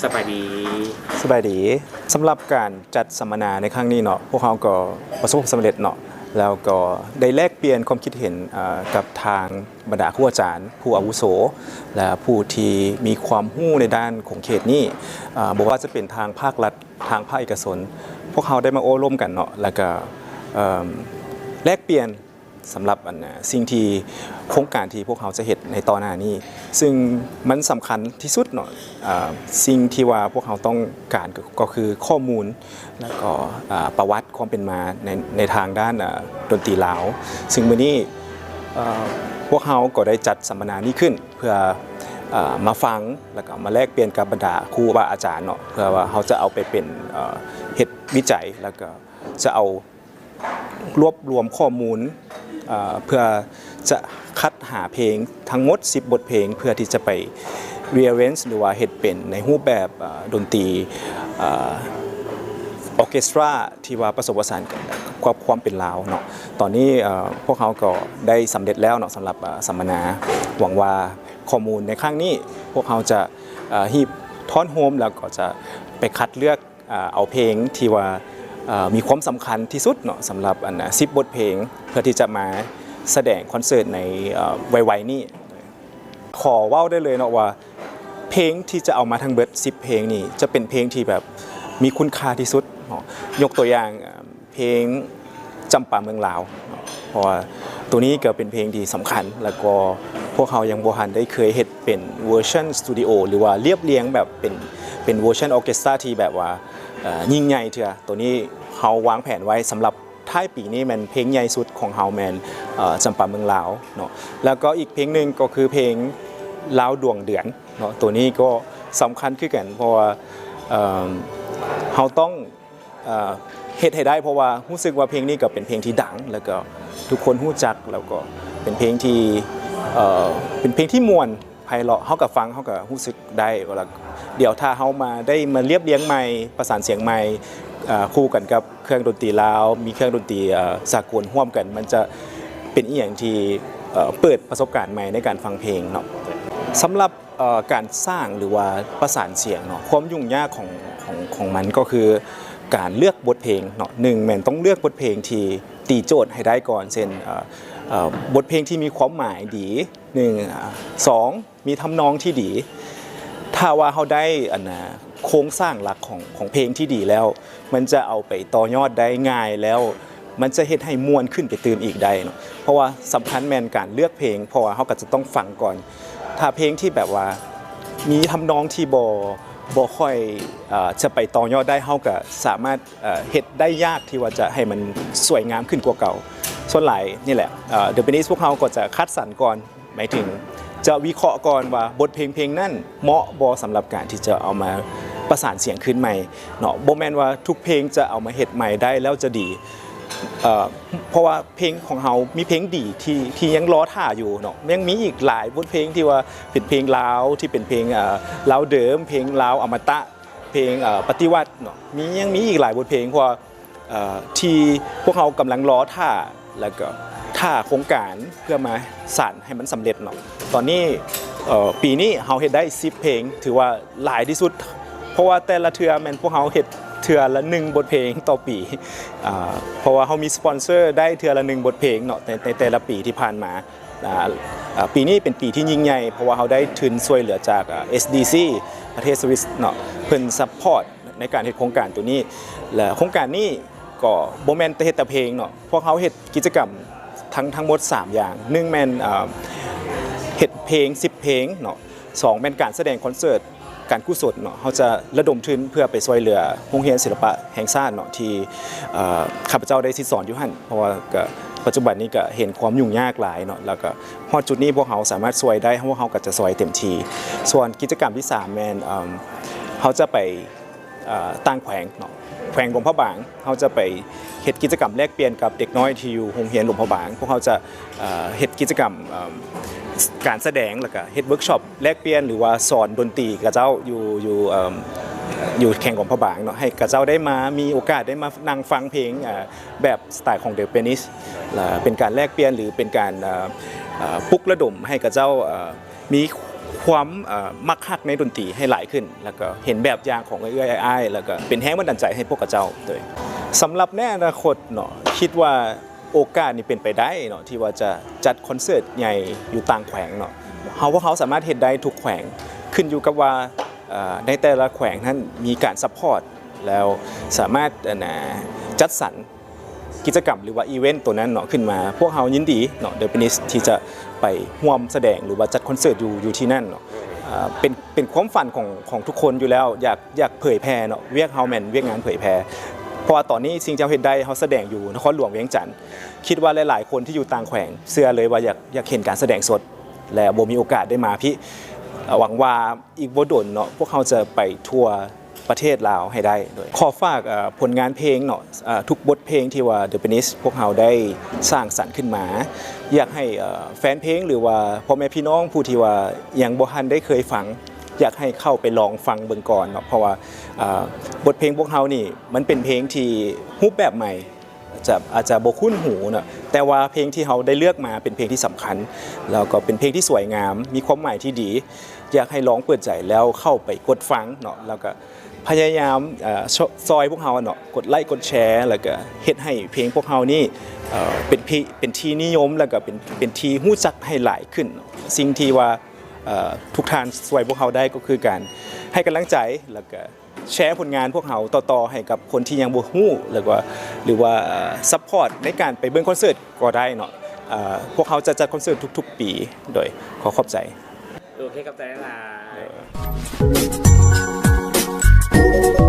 ສະບາຍດີ. ສະບາຍດີ. ສຳລັບການຈັດສຳມະນາໃນຄັ້ງນີ້ເນາະ, ພວກເຮົາກໍປະສົບຄວາມສຳເລັດເນາະ, ແລ້ວກໍໄດ້ແລກປ່ຽນຄວາມຄິດເຫັນ ເອີ ກັບທາງບັນດາຄູອາຈານຜູ້ອາວຸໂສ ແລະ ຜູ້ທີ່ມີຄວາມຮູ້ໃນດ້ານຂົງເຂດນີ້, ເອີ ບໍ່ວ່າຈະເປັນທາງພາກລັດ, ທາງພາກເອກະຊົນ, ພວກເຮົາໄດ້ມາໂອ້ລົມກັນເນາະ, ແລ້ວກໍ ເອີ ແລກປ່ຽນ ສຳລັບອັນ ເອີ ສິ່ງທີ່ ໂຄງການທີ່ພວກເຮົາຈະເຮັດໃນຕໍ່ໜ້ານີ້, ຊຶ່ງມັນສຳຄັນທີ່ສຸດເນາະ, ເອີ ສິ່ງທີ່ວ່າພວກເຮົາຕ້ອງການກໍ ກໍຄືຂໍ້ມູນ ແລ້ວກໍ ເອີ ປະຫວັດຄວາມເປັນມາໃນ ໃນທາງດ້ານ ເອີ ດົນຕີລາວ, ຊຶ່ງມື້ນີ້ ເອີ ພວກເຮົາກໍໄດ້ຈັດສຳມະນານີ້ຂຶ້ນ ເພື່ອ ເອີ ມາຟັງ ແລ້ວກໍມາແລກປ່ຽນກັບບັນດາຄູບາອາຈານເນາະ, ເພື່ອວ່າເຮົາຈະເອົາໄປເປັນ ເອີ ເຮັດວິໄຈ ແລ້ວກໍຈະເອົາ ລວບລວມຂໍ້ມູນ ເອີ ເພື່ອຈະຄັດຫາເພງທັງໝົດສິບບົດເພງ ເພື່ອທີ່ຈະໄປ rearrange ຫຼືວ່າເຮັດເປັນໃນຮູບແບບ ເອີ ດົນຕີ ເອີ orchestra ທີ່ວ່າປະສົມປະສານກັບຄວາມເປັນລາວເນາະ. ຕອນນີ້ ເອີ ພວກເຮົາກໍໄດ້ສຳເລັດແລ້ວເນາະ ສຳລັບ ເອີ ສຳມະນາ. ຫວັງວ່າຂໍ້ມູນໃນຄັ້ງນີ້ ພວກເຮົາຈະ ເອີ ຮີບທ້ອນໂຮມ ແລ້ວກໍຈະໄປຄັດເລືອກ ເອີ ເອົາເພງທີ່ວ່າ ເອີ ມີຄວາມສຳຄັນທີ່ສຸດເນາະ ສຳລັບອັນ ເອີ ສິບບົດເພງ ເພື່ອທີ່ຈະມາສະແດງຄອນເສີດໃນ ເອີ ໄວໆນີ້. ຂໍເວົ້າໄດ້ເລີຍເນາະວ່າ ເພງທີ່ຈະເອົາມາທັງເບິດສິບເພງນີ້ ຈະເປັນເພງທີ່ແບບມີຄຸນຄ່າທີ່ສຸດເນາະ. ຍົກຕົວຢ່າງ ເອີ ເພງ ຈຳປາເມືອງລາວເນາະ, ເພາະວ່າໂຕນີ້ກໍເປັນເພງທີ່ສຳຄັນ ແລ້ວກໍພວກເຮົາຍັງບໍ່ທັນໄດ້ເຄີຍເຮັດເປັນເວີຊັນສະຕູດິໂອ ຫຼືວ່າລຽບລຽງແບບເປັນ ເປັນເວີຊັນອອເຄສຕຣາທີ່ແບບວ່າ ເອີ ຍິ່ງໃຫຍ່ເທື່ອ. ໂຕນີ້ເຮົາວາງແຜນໄວ້ສຳລັບທ້າຍປີນີ້ແມ່ນເພງໃຫຍ່ສຸດຂອງເຮົາແມ່ນ ເອີ ຈຳປາເມືອງລາວເນາະ, ແລ້ວກໍອີກເພງໜຶ່ງກໍຄືເພງລາວດວງເດືອນເນາະ. ໂຕນີ້ກໍສຳຄັນຄືກັນ ເພາະວ່າ ເອີ ເຮົາຕ້ອງ ເອີ ເຮັດໃຫ້ໄດ້ ເພາະວ່າຮູ້ສຶກວ່າເພງນີ້ກໍເປັນເພງທີ່ດັງ ແລ້ວກໍທຸກຄົນຮູ້ຈັກ ແລ້ວກໍເປັນເພງທີ່ ເອີ ເປັນເພງທີ່ມ່ວນໄພເລາະ, ເຮົາກໍຟັງ ເຮົາກໍຮູ້ສຶກໄດ້ວ່າ ແລ້ວດຽວຖ້າເຮົາມາ ໄດ້ມາລຽບລຽງໃໝ່ ປະສານສຽງໃໝ່ ເອີ ຄູ່ກັນກັບເຄື່ອງດົນຕີລາວ ມີເຄື່ອງດົນຕີ ເອີ ສາກົນຮ່ວມກັນ ມັນຈະເປັນອີ່ຫຍັງທີ່ ເອີ ເປີດປະສົບການໃໝ່ໃນການຟັງເພງເນາະ. ສຳລັບ ເອີ ການສ້າງ ຫຼືວ່າປະສານສຽງເນາະ, ຄວາມຫຍຸ້ງຍາກຂອງ ຂອງ ຂອງມັນກໍຄືການເລືອກບົດເພງເນາະ. ໜຶ່ງແມ່ນຕ້ອງເລືອກບົດເພງທີ່ຕີໂຈດໃຫ້ໄດ້ກ່ອນ ເຊັ່ນ ເອີ ເອີ ບົດເພງທີ່ມີຄວາມໝາຍດີ ໜຶ່ງ ອາ ສອງ ມີທຳນອງທີ່ດີ. ຖ້າວ່າເຮົາໄດ້ອັນນາ ໂຄງສ້າງຫຼັກຂອງ ຂອງເພງທີ່ດີແລ້ວ ມັນຈະເອົາໄປຕໍ່ຍອດໄດ້ງ່າຍ ແລ້ວມັນຈະເຮັດໃຫ້ມ່ວນຂຶ້ນໄປຕື່ມອີກໄດ້ເນາະ. ເພາະວ່າສຳຄັນແມ່ນການເລືອກເພງ ເພາະວ່າເຮົາກໍຈະຕ້ອງຟັງກ່ອນ. ຖ້າເພງທີ່ແບບວ່າມີທຳນອງທີ່ບໍ່ ບໍ່ຄ່ອຍ ເອີ ຈະໄປຕໍ່ຍອດໄດ້ ເຮົາກໍສາມາດ ເອີ ເຮັດໄດ້ຍາກທີ່ວ່າຈະໃຫ້ມັນສວຍງາມຂຶ້ນກວ່າເກົ່າ. ສ່ວນຫຼາຍນີ້ແຫຼະ ເອີ ເດີເບນິສພວກເຮົາກໍຈະຄັດສັນກ່ອນ ໝາຍເຖິງຈະວິເຄາະກ່ອນວ່າບົດເພງເພງນັ້ນເໝາະບໍ່ສຳລັບການທີ່ຈະເອົາມາປະສານສຽງຄືນໃໝ່ເນາະ. ບໍ່ແມ່ນວ່າທຸກເພງຈະເອົາມາເຮັດໃໝ່ໄດ້ແລ້ວຈະດີ ເອີ ເພາະວ່າເພງຂອງເຮົາມີເພງດີທີ່ ທີ່ຍັງລໍຖ້າຢູ່ເນາະ, ຍັງມີອີກຫຼາຍບົດເພງທີ່ວ່າເປັນເພງລາວ ທີ່ເປັນເພງ ເອີ ລາວເດີມ, ເພງລາວອະມະຕະ, ເພງ ເອີ ປະຕິວັດເນາະ, ມີ ຍັງມີອີກຫຼາຍບົດເພງ ເພາະວ່າ ເອີ ທີ່ພວກເຮົາກຳລັງລໍຖ້າ ແລ້ວກໍຖ້າໂຄງການເພື່ອມາສານໃຫ້ມັນສຳເລັດເນາະ. ຕອນນີ້ ເອີ ປີນີ້ເຮົາເຮັດໄດ້ສິບເພງ ຖືວ່າຫຼາຍທີ່ສຸດ ເພາະວ່າແຕ່ລະເທື່ອແມ່ນພວກເຮົາເຮັດເທື່ອລະໜຶ່ງບົດເພງຕໍ່ປີ ອາ ເພາະວ່າເຮົາມີສະປອນເຊີໄດ້ເທື່ອລະໜຶ່ງບົດເພງເນາະ ໃນ ໃນແຕ່ລະປີທີ່ຜ່ານມາ. ອາ ອາ ປີນີ້ເປັນປີທີ່ຍິ່ງໃຫຍ່ ເພາະວ່າເຮົາໄດ້ທຶນຊ່ວຍເຫຼືອຈາກ ເອີ ເອສດີຊີ ປະເທດສະວິສເນາະ ເພິ່ນຊັບພອດໃນການເຮັດໂຄງການໂຕນີ້ ແລະ ໂຄງການນີ້ກໍບໍ່ແມ່ນແຕ່ເຮັດແຕ່ເພງເນາະ, ພວກເຮົາເຮັດກິດຈະກຳທັງ ທັງໝົດສາມຢ່າງ. ໜຶ່ງແມ່ນ ເອີ ເຮັດເພງສິບເພງເນາະ, ສອງແມ່ນການສະແດງຄອນເສີດການກຸສົນເນາະ, ເຮົາຈະລະດົມທຶນເພື່ອໄປຊ່ວຍເຫຼືອໂຮງຮຽນສິລະປະແຫ່ງຊາດເນາະ ທີ່ ເອີ ຂ້າພະເຈົ້າໄດ້ສິດສອນຢູ່ຫັ້ນ ເພາະວ່າກະ ປັດຈຸບັນນີ້ກະເຫັນຄວາມຫຍຸ້ງຍາກຫຼາຍເນາະ, ແລ້ວກະຮອດຈຸດນີ້ພວກເຮົາສາມາດຊ່ວຍໄດ້ ພວກເຮົາກະຈະຊ່ວຍເຕັມທີ່. ສ່ວນກິດຈະກຳທີສາມແມ່ນ ເອີ ເຮົາຈະໄປ ເອີ ຕ່າງແຂວງເນາະ, ແຂວງຫຼວງພະບາງ ເຮົາຈະໄປເຮັດກິດຈະກຳແລກປ່ຽນກັບເດັກນ້ອຍທີ່ຢູ່ໂຮງຮຽນຫຼວງພະບາງ. ພວກເຮົາຈະ ເອີ ເຮັດກິດຈະກຳ ເອີ ການສະແດງ ແລ້ວກະເຮັດເວີກຊັອບແລກປ່ຽນ ຫຼືວ່າສອນດົນຕີຂະເຈົ້າຢູ່ ຢູ່ ເອີ ຢູ່ແຂວງຫຼວງພະບາງເນາະ, ໃຫ້ຂະເຈົ້າໄດ້ມາ ມີໂອກາດໄດ້ມານັ່ງຟັງເພງ ເອີ ແບບສະໄຕຂອງເດີເບນິສ ແລະ ເປັນການແລກປ່ຽນ ຫຼື ເປັນການ ເອີ ເອີ ປຸກລະດົມໃຫ້ຂະເຈົ້າ ເອີ ມີ ຄວາມ ເອີ່ ມັກຮັກໃນດົນຕີໃຫ້ຫຼາຍຂຶ້ນ ແລ້ວກໍເຫັນແບບຢ່າງຂອງເອື້ອຍໆ ອ້າຍໆ ແລ້ວກໍເປັນແຮງບັນດານໃຈໃຫ້ພວກເຂົາເຈົ້າໂດຍ. ສຳລັບໃນອະນາຄົດເນາະ ຄິດວ່າໂອກາດນີ້ເປັນໄປໄດ້ເນາະ ທີ່ວ່າຈະຈັດຄອນເສີດໃຫຍ່ຢູ່ຕ່າງແຂວງເນາະ. ເຮົາ ພວກເຮົາສາມາດເຮັດໄດ້ທຸກແຂວງ ຂຶ້ນຢູ່ກັບວ່າ ເອີ່ ໃນແຕ່ລະແຂວງນັ້ນມີການຊັບພອດ ແລ້ວສາມາດ ອັນນ່າ ຈັດສັນ ກິດຈະກຳ ຫຼືວ່າອີເວັນໂຕນັ້ນເນາະ ຂຶ້ນມາ ພວກເຮົາຍິນດີເນາະ The Pinnace ທີ່ຈະໄປຮ່ວມສະແດງ ຫຼືວ່າຈັດຄອນເສີດຢູ່ ຢູ່ທີ່ນັ້ນເນາະ. ເອີ່ ເປັນ ເປັນຄວາມຝັນຂອງ ຂອງທຸກຄົນຢູ່ແລ້ວ ຢາກ ຢາກເຜີຍແຜ່ເນາະ. ວຽກເຮົາແມ່ນວຽກງານເຜີຍແຜ່ ເພາະວ່າຕອນນີ້ສິ່ງທີ່ເຮົາເຮັດໄດ້ ເຮົາສະແດງຢູ່ນະຄອນຫຼວງວຽງຈັນ. ຄິດວ່າຫຼາຍໆຄົນທີ່ຢູ່ຕ່າງແຂວງ ເຊື່ອເລີຍວ່າຢາກ ຢາກເຫັນການສະແດງສົດ ແລະ ບໍ່ມີໂອກາດໄດ້ມາພີ້. ຫວັງວ່າອີກບໍ່ດົນເນາະ ພວກເຮົາຈະໄປທົ່ວ ປະເທດລາວໃຫ້ໄດ້ໂດຍ. ຂໍຝາກ ເອີ່ ຜົນງານເພງເນາະ ເອີ່ ທຸກບົດເພງທີ່ວ່າ The Pinnace ພວກເຮົາໄດ້ສ້າງສັນຂຶ້ນມາ ຢາກໃຫ້ ເອີ່ ແຟນເພງ ຫຼືວ່າພໍ່ແມ່ພີ່ນ້ອງຜູ້ທີ່ວ່າຍັງບໍ່ທັນໄດ້ເຄີຍຟັງ ຢາກໃຫ້ເຂົ້າໄປລອງຟັງເບິ່ງກ່ອນເນາະ ເພາະວ່າ ເອີ່ ບົດເພງພວກເຮົານີ້ ມັນເປັນເພງທີ່ຮູບແບບໃໝ່ ອາດຈະ ອາດຈະບໍ່ຄຸ້ນຫູເນາະ ແຕ່ວ່າເພງທີ່ເຮົາໄດ້ເລືອກມາເປັນເພງທີ່ສຳຄັນ ແລ້ວກໍເປັນເພງທີ່ສວຍງາມ ມີຄວາມໝາຍທີ່ດີ. ຢາກໃຫ້ລອງເປີດໃຈແລ້ວເຂົ້າໄປກົດຟັງເນາະ ແລ້ວກໍພະຍາຍາມ ເອີ່ ຊ່ອຍ ຊ່ອຍພວກເຮົາເນາະ ກົດໄລກົດແຊ ແລ້ວກໍເຮັດໃຫ້ເພງພວກເຮົານີ້ ເອີ່ ເປັນທີ່ ເປັນທີ່ນິຍົມ ແລ້ວກໍເປັນ ເປັນທີ່ຮູ້ຈັກໃຫ້ຫຼາຍຂຶ້ນ. ສິ່ງທີ່ວ່າ ເອີ່ ທຸກທ່ານຊ່ວຍພວກເຮົາໄດ້ກໍຄືການໃຫ້ກຳລັງໃຈ ແລ້ວກໍ ແຊຜົນງານພວກເຮົາຕໍ່ໆ ໃຫ້ກັບຄົນທີ່ຍັງບໍ່ຮູ້ ຫຼືວ່າ ຫຼືວ່າ ເອີ່ ຊັບພອດໃນການໄປເບິ່ງຄອນເສີດກໍໄດ້ເນາະ. ເອີ່ ພວກເຮົາຈະຈັດຄອນເສີດທຸກໆປີ ໂດຍ ຂໍຂອບໃຈ. ໂອເຄ ຂອບໃຈຫຼາຍ.